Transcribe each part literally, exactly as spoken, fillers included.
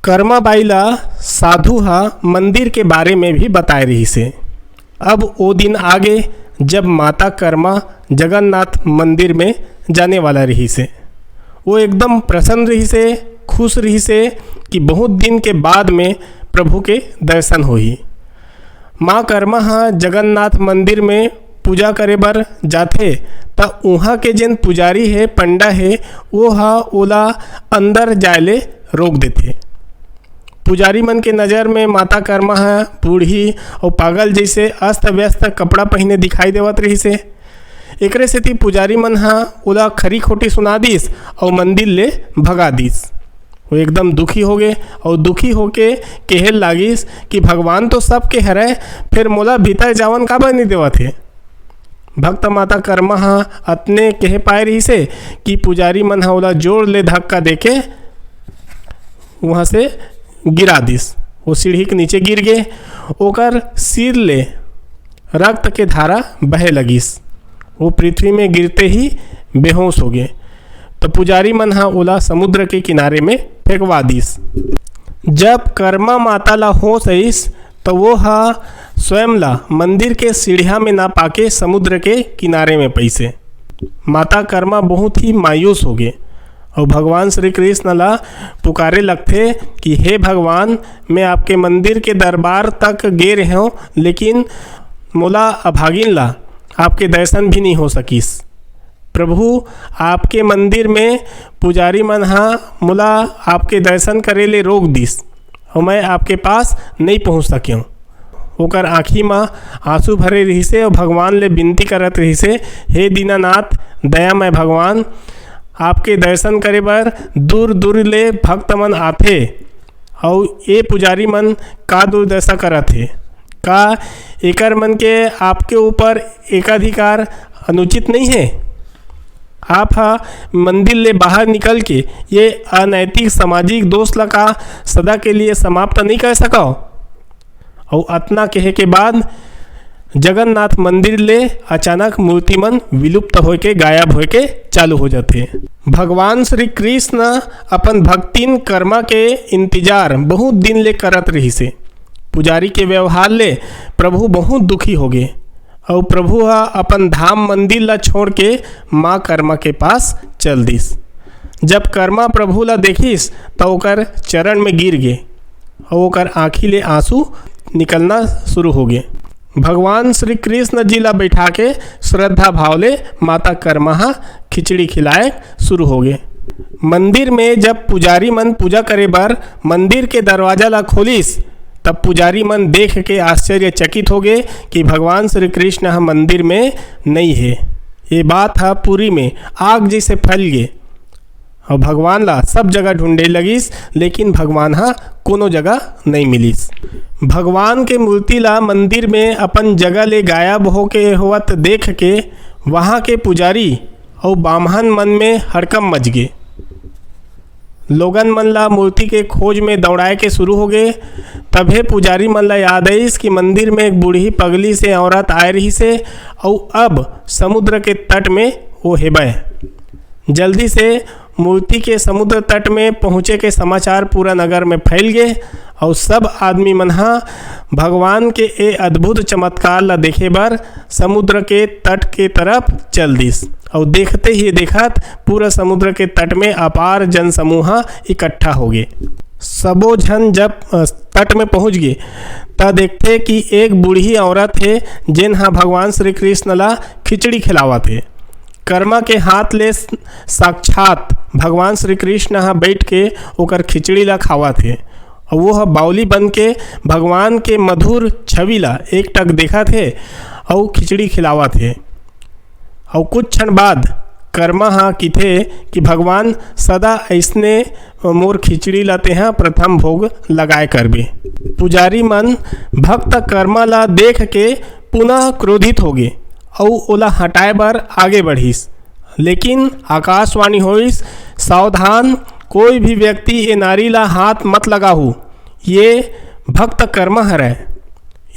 कर्मा बाई ला साधु हा मंदिर के बारे में भी बताए रहिस हे। अब ओ दिन आगे, जब माता कर्मा जगन्नाथ मंदिर में जाने वाला रहिस हे। वो एकदम प्रसन्न रहिस हे, खुश रहिस हे कि बहुत दिन के बाद में प्रभु के दर्शन होही। माँ कर्मा ह जगन्नाथ मंदिर में पूजा करे बर जाथे, त उहाँ के जेन पुजारी हे, पंडा हे, वो ह ओला अंदर जाए ले रोक देथे। पुजारी मन के नज़र में माता कर्मा ह बूढ़ी अउ पागल जइसे अस्त-व्यस्त कपड़ा पहिने दिखाई देवत रहिस हे। एकरे सेती पुजारी मन ह ओला खरी-खोटी सुना दिस अउ मंदिर ले भगा दिस। वो एकदम दुखी होगे अउ दुखी होके कहे लागिस कि भगवान तो सबके हरय, फेर मोला भीतर जावन काबर नइ देवत हे? भक्त माता कर्मा ह अतने कहे पाए रहिस हे कि पुजारी मन ह ओला जोर ले धक्का देके उहाँ से गिरा दिस। वो सीढ़ी के नीचे गिर गे। ओकर सिर ले रक्त के धारा बहे लगिस। वो पृथ्वी में गिरते ही बेहोश होगे। त पुजारी मन ह ओला समुद्र के किनारे में फेंकवा दिस। जब कर्मा माता ला होश आइस, त वो ह स्वयं ला मंदिर के सीढ़िया में ना पाके समुद्र के किनारे में पइसे। माता कर्मा बहुत ही मायूस होगे अउ भगवान श्री कृष्ण ला पुकारे लगथे कि हे भगवान, मैं आपके मंदिर के दरबार तक गे रहेंव, लेकिन मोला अभागिन ला आपके दर्शन भी नहीं हो सकिस। प्रभु, आपके मंदिर में पुजारी मन ह मोला आपके दर्शन करे ले रोक दिस अउ मैं आपके पास नइ पहुँच सकेंव। ओकर आँखी म आँसू भरे रहिस हे अउ भगवान ले बिनती करत रहिस हे, "हे दीनानाथ, दयामय भगवान, आपके दर्शन करे बर दूर-दूर ले भक्त मन आथे अउ ए पुजारी मन का दुर्दशा करत हे। का एकर मन के आपके ऊपर एकाधिकार अनुचित नइ हे? आप ह मंदिर ले बाहर निकल के ये अनैतिक सामाजिक दोष ला का सदा के लिए समाप्त नइ कर सकव?" अउ अतना कहे के बाद जगन्नाथ मंदिर ले अचानक मूर्ति मन विलुप्त होय के, गायब होय के चालू हो जाथे। भगवान श्री कृष्ण अपन भक्तिन कर्मा के इंतजार बहुत दिन ले करत रहिस हे। पुजारी के व्यवहार ले प्रभु बहुत दुखी होगे अउ प्रभु ह अपन धाम मंदिर ला छोड़ के माँ कर्मा के पास चल दिस। जब कर्मा प्रभु ला देखिस, त ओकर चरण में गिर गे अउ ओकर आँखी ले आंसू निकलना शुरू होगे। भगवान श्री कृष्ण जी ला बैठा के श्रद्धा भाव ले माता कर्मा ह खिचड़ी खिलाए शुरू होगे। मंदिर में जब पुजारी मन पूजा करे बर मंदिर के दरवाजा ला खोलिस, तब पुजारी मन देख के आश्चर्यचकित होगे कि भगवान श्री कृष्ण ह मंदिर में नइ हे। ये बात ह पुरी में आग जइसे फैल गे। अउ भगवान ला सब जगह ढूंढे लगिस, लेकिन भगवान ह कोनो जगह नइ मिलिस। भगवान के मूर्ति ला मंदिर में अपन जगह ले गायब होके होवत देख के वहाँ के पुजारी अउ बाम्हन मन में हड़कंप मच गे। लोगन मन ला मूर्ति के खोज में दौड़ाए के शुरू होगे। तभे पुजारी मन ला याद आइस कि मंदिर में एक बूढ़ी पगली से औरत आए रहिस हे अउ अब समुद्र के तट में वो हेबय। जल्दी से मूर्ति के समुद्र तट में पहुँचे के समाचार पूरा नगर में फैल गे अउ सब आदमी मन ह भगवान के ए अद्भुत चमत्कार ला देखे बर समुद्र के तट के तरफ चल दिस। अउ देखते ही देखत पूरा समुद्र के तट में अपार जनसमूह इकट्ठा होगे। सबो झन जब, अ, तट में पहुँच गे, त देखथे कि एक बूढ़ी औरत हे, जेन ह भगवान श्री कृष्ण ला खिचड़ी खिलावत हे। कर्मा के हाथ ले साक्षात भगवान श्री कृष्ण ह बैठ के ओकर खिचड़ी ला खावत हे। अउ वो ह बावली बन के भगवान के मधुर छवि ला एकटक देखत हे अउ खिचड़ी खिलावत हे। अउ कुछ क्षण बाद कर्मा ह किथे कि भगवान, सदा अइसने मोर खिचड़ी ला तेहा प्रथम भोग लगाए करबे। पुजारी मन भक्त कर्मा ला देख के पुनः क्रोधित होगे अउ ओला हटाए बर आगे बढ़िस। लेकिन आकाशवाणी होइस, "सावधान, कोई भी व्यक्ति ए नारी ला हाथ मत लगाहू। ये भक्त कर्मा हरय।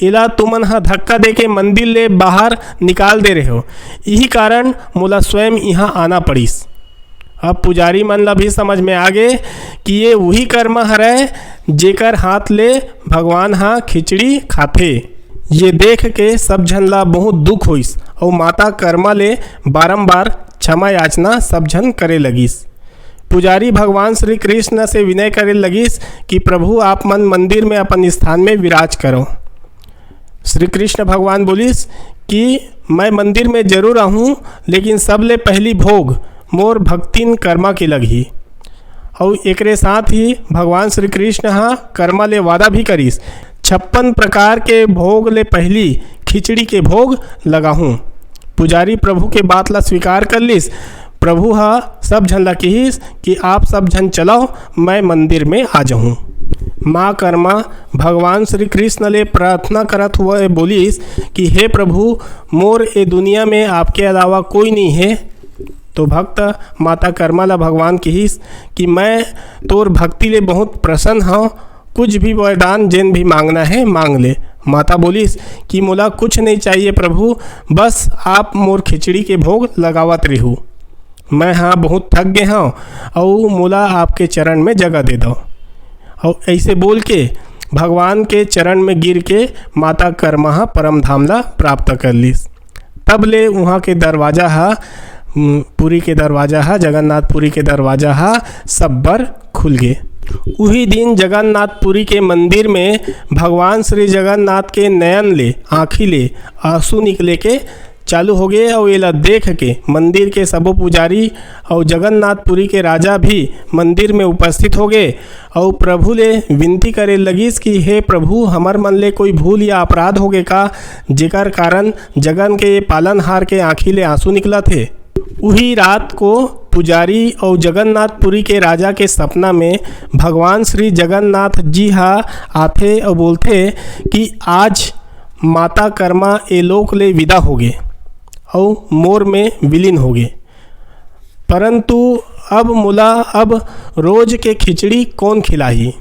एला तुमन ह धक्का देके मंदिर ले बाहर निकाल दे रहे हो। इही कारण मोला स्वयं इहाँ आना पड़िस।" अब पुजारी मन ला भी समझ में आ गे कि ये उही कर्मा हरय, जेकर हाथ ले भगवान ह खिचड़ी खाथे। ये देख के सब झन ला बहुत दुख होइस अउ माता कर्मा ले बारंबार क्षमा याचना सब झन करे लगिस। पुजारी भगवान श्री कृष्ण से विनय करे लगिस कि प्रभु, आप मन मंदिर में अपन स्थान में विराज करो। श्री कृष्ण भगवान बोलिस कि मैं मंदिर में जरूर आहूँ, लेकिन सबले पहली भोग मोर भक्तिन कर्मा के लगही। अउ एकरे साथ ही भगवान श्री कृष्ण ह कर्मा ले वादा भी करिस, छप्पन प्रकार के भोग ले पहली खिचड़ी के भोग लगाहूँ। पुजारी प्रभु के बात ला स्वीकार कर लिस। प्रभु ह सब झन ला किहिस कि आप सब झन चलव, मैं मंदिर में आ जाहूँ। माँ कर्मा भगवान श्री कृष्ण ले प्रार्थना करत हुए बोलिस कि हे प्रभु, मोर ए दुनिया में आपके अलावा कोई नहीं है। तो भक्त माता कर्मा ला भगवान किहिस कि मैं तोर भक्ति ले बहुत प्रसन्न हव, कुछ भी वरदान जेन भी मांगना है मांग ले। माता बोलिस कि मोला कुछ नहीं चाहिए प्रभु, बस आप मोर खिचड़ी के भोग लगावत रिहू। मैं हाँ बहुत थक गे हव, अउ मोला आपके चरण में जगह दे दव। अउ ऐसे बोल के भगवान के चरण में गिर के माता कर्मा ह परम धाम ला प्राप्त कर लिस। तब ले उहाँ के दरवाजा ह, उम, पुरी के दरवाजा ह, जगन्नाथपुरी के दरवाजा ह सब बर खुल गे। उही दिन जगन्नाथपुरी के मंदिर में भगवान श्री जगन्नाथ के नयन ले, आँखी ले आंसू निकले के चालू होगे अउ एला देख के मंदिर के सबो पुजारी अउ जगन्नाथपुरी के राजा भी मंदिर में उपस्थित होगे अउ प्रभु ले विनती करे लगिस कि हे प्रभु, हमर मन ले कोई भूल या अपराध होगे का, जेकर कारण जगन के ये पालनहार के आँखी ले आंसू निकलत हे। उही रात को पुजारी अउ जगन्नाथपुरी के राजा के सपना में भगवान श्री जगन्नाथ जी हा आथे अउ बोलथे कि आज माता कर्मा ए लोक ले विदा होगे अउ मोर में विलीन होगे, परंतु अब मोला अब रोज के खिचड़ी कौन खिलाही?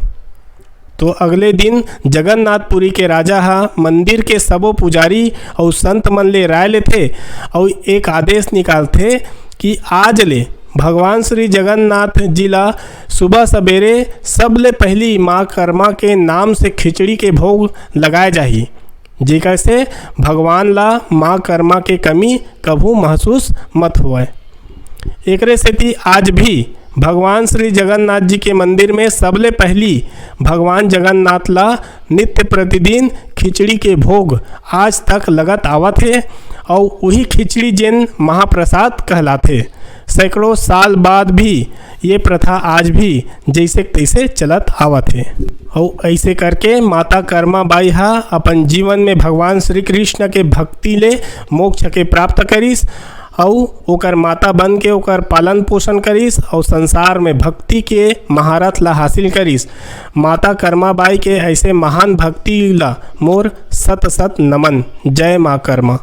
तो अगले दिन जगन्नाथपुरी के राजा हा मंदिर के सबो पुजारी अउ संत मन ले राय लेथे अउ एक आदेश निकालथे कि आज ले भगवान श्री जगन्नाथ जी ला सुबह सबेरे सबले पहली माँ कर्मा के नाम से खिचड़ी के भोग लगाए जाही, जेकर से भगवान ला माँ कर्मा के कमी कभू महसूस मत होवय। एकरे सेती आज भी भगवान श्री जगन्नाथ जी के मंदिर में सबले पहली भगवान जगन्नाथ ला नित्य प्रतिदिन खिचड़ी के भोग आज तक लगत आवत हे अउ उही खिचड़ी जेन महाप्रसाद कहलाथे। सैकड़ों साल बाद भी ये प्रथा आज भी जैसे तैसे चलत आवत हे। अउ ऐसे करके माता कर्मा बाई हा अपन जीवन में भगवान श्री कृष्ण के भक्ति ले मोक्ष के प्राप्त करिस अउ ओकर माता बन के ओकर पालन पोषण करिस अउ संसार में भक्ति के महारथ ला हासिल करिस। माता कर्मा बाई के ऐसे महान भक्ति ला मोर सत सत नमन। जय माँ कर्मा।